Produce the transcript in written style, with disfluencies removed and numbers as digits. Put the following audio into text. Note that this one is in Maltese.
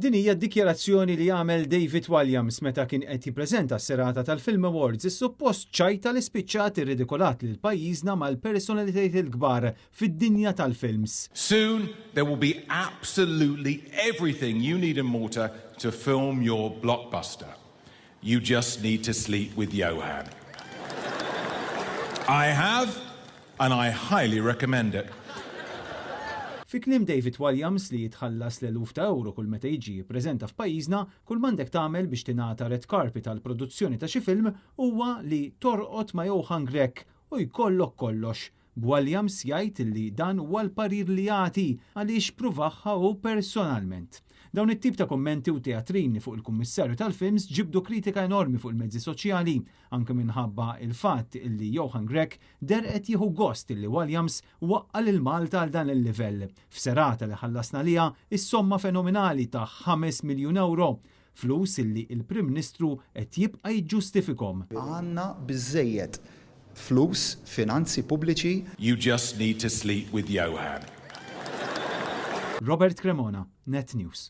Din hija d-dikjarazzjoni li għamel David Walliams meta kien qed jippreżenta s-serata tal-Film Awards, is-suppost ċajta li spiċċat irridikolat lil pajjiżna mal-personalitajiet il-kbar fid-dinja tal-films. Soon there will be absolutely everything you need in Malta to film your blockbuster. You just need to sleep with Johan. I have and I highly recommend it. Fi kliem David Walliams li jitħallas l-eluf ta' euro kull meta jiġi jippreżenta f'pajjiżna, kull m'għandek tagħmel biex tingħata red carpet għal produzzjoni ta' xi film huwa li torqod ma' Johan Grech u jkollok kollox. B'Walliams jgħid li dan huwa l-parir li jagħti għaliex pruvaha hu personalment. Dawn it-tip ta' kommenti u teatrini fuq il-Kummissarju tal-Films ġibdu kritika enormi fuq il-mezzi soċjali, anke minħabba il-fatt illi Johan Grech deher qed jieħu gost illi Walliams waqqa' lil Malta għal dan il-livell. F'serata li ħallasna liha is-somma fenomenali ta' 5 miljun euro, flus illi il-Prim Ministru qed jibqa' jiġġustifikhom. Għandna biżżejjed flus, finanzi pubbliċi. You just need to sleep with Johan. Robert Cremona, Net News.